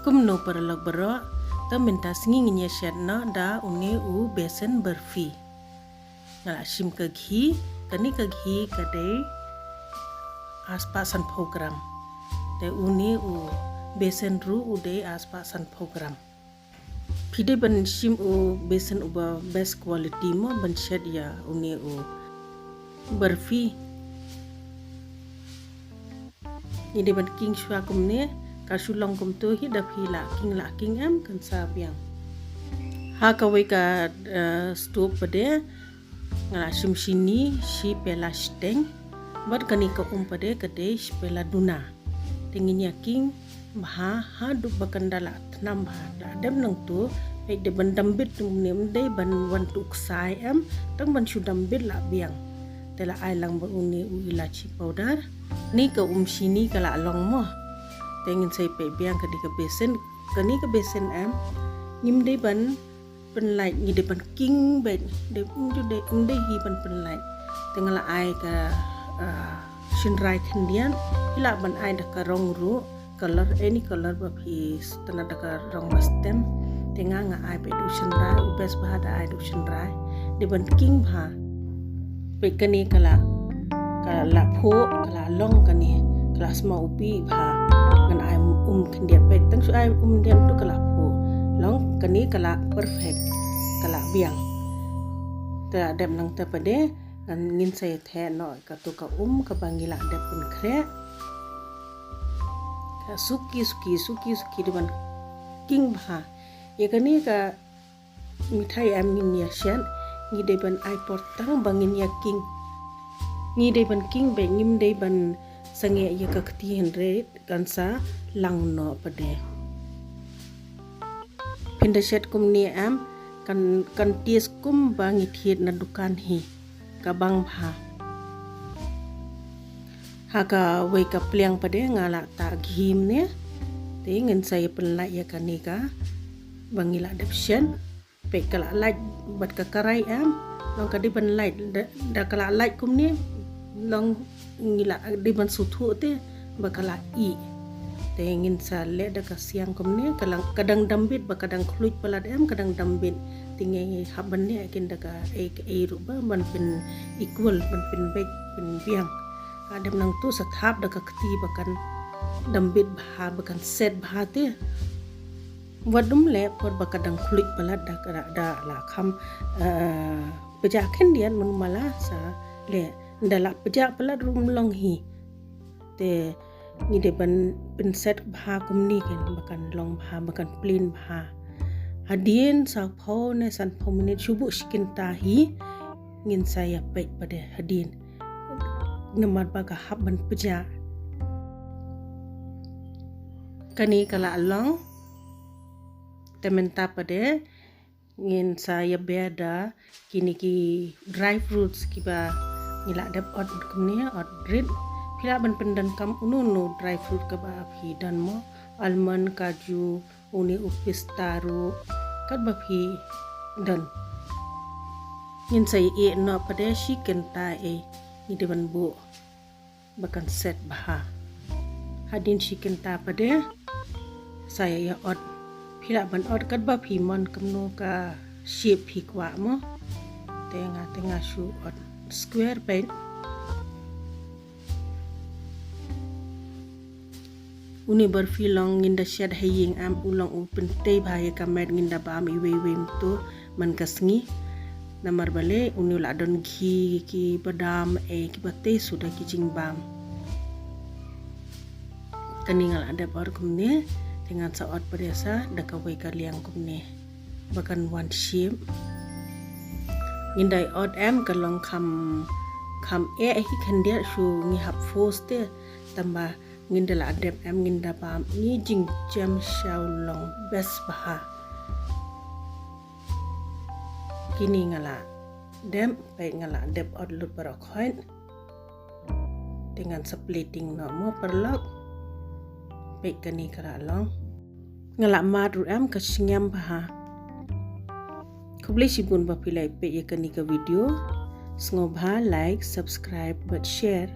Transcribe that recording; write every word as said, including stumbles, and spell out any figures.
Kumno paralok baroh, te mynta sngi ngin ïa shet noh da une u besan barfi. Nga la shim ka ghi, kane ka ghi ka dei arspah sanphew gram. Te une u besan ruh u dei arspah sanphew gram. Phi dei ban shim u besan uba best quality mo ban shet ïa une u barfi. Ngi dei ban king shuwa kumne, ka shu long kumto hi da phi la king la king em kan sa biang. Ha kawei ka, eh, stove pat de nga la shim shini shi pela shiteng. Bad kane ka um pat de ka dei shi pela duna. Te ngin ïa king bha haduh ba kan da la thnam bha, da dep nangto, peit dei ban dambit kumne, ym dei ban wan tuh ksai em, tang ban shu dambit la biang. Te la ai lang bad une u elachi powder. Kane ka um shini ka la long mo. Te ngin sa ïa peit biang kane ka besan, kane ka besan em, ngim dei ban pynlait, ngi dei ban king beit, dei ym ju dei, ym dei hi ban pynlait. Te nga la ai ka, ah, shynrai khyndiat, phi lah ban ai da ka rong ruh, color, any color ba phi s-, tang da ka rong ba stem. Te nga nga ai beit da u shynrai, u best bha da ai da u shynrai. Dei ban king bha. Peit kane ka la, ka la phuh, ka la long kane, ka la sma u pi bha. Ngan ai um khyndiat peit, tang shu ai um khyndiat to ka la phuh. Long kane ka la perfect, ka la biang. Te la dep nangta pat de, ngan ngin sa ïa theh noh kato ka um kaba ngi la dep pynkhreh. Ka suki, suki, suki, suki dei ban king bha. Ïa kane ka mithai em ngin ïa shet, ngi dei ban ai por tang ba ngin ïa king. Ngi dei ban king beit, ngim dei ban sangeh ïa ka kti hynrei kan sa lang noh pat de. Phin da shet kumne em, kan, kan taste kumba ngi thied na dukan hi. Ka bang bha. Ha kawei ka pliang pat de nga la tah ghi mynne. Te ngin sa ïa pynlait ïa kane kaba ngi la dep shet. Peit ka la lait bad ka karai em. Long ka dei ban lait da, da ka la lait kumne. Long ngi la dei ban sngewthuh te ba ka la ih. Te ngin sa leh da ka siang kumne, ka dang, ka dang dambit ba ka dang khluit palat em, ka dang dambit. Te ngi hap ban leh kin da kaei kaei ruh ba ban pyn equal, ban pynbeit, pynbiang. Hadien nangto sa thap da ka kti ba kan dambit bha, ba kan set bha te. Wat ym leh por ba ka dang khluit palat da ka, da la kham, eh, pjah khyndiat, mano mala sa leh, da la pjah palat ruh ym long hi. Te ngi dei ban pynset bha kumne kin ba kan long bha, ba kan plain bha. Hadien sawphew ne sanphew minit, shu buh shi kynta hi, ngin sa ïa peit pat de hadien. Namar ba ka hap ban pjah. Kane ka la long. Te mynta pat de ngin sa ïa beh da kine ki dry fruits kiba ngi la dep ot kumne, ot rit. Phi lah ban pyndonkam uno uno dry fruit kaba phi don mo, almond, kaju, une u pista ruh, katba phi don. Ngin sa ïeh noh pat de shi kynta, eh, ngi dei ban buh ba kan set bha. Hadien shi kynta pat de sa ïa ot. Phi lah ban ot katba phi mon, kumno ka shape phi kwah mo. Te nga, te nga shu ot square peit. Une barfi long ngin da shet ha ïing em, u long u pyntei bha ïa ka met, ngin da bam iwei iwei mynta man ka sngi. Namar balei, une u la don ghi, ki badam, eh, kiba tei suda ki jingbam. Kane nga la dep ot kumne, te ngan sa ot pat de sa da kawei ka liang kumne. Ba kan wan shape. Ngin da ot em ka long kham, kham eh hi khyndiat, shu ngi hap force te, tangba ngin da la dep em, ngin da bam, ngi jingjem sha u long best bha. Kine nga la dep, peit nga la dep ot lut baroh khoit. Te ngan sa plating noh mo paralok. Peit kane ka la long. Nga la mad ruh em, ka sngem bha. Khublei shibun ba phi la peit ïa kane ka video. Sngewbha like, subscribe bad share.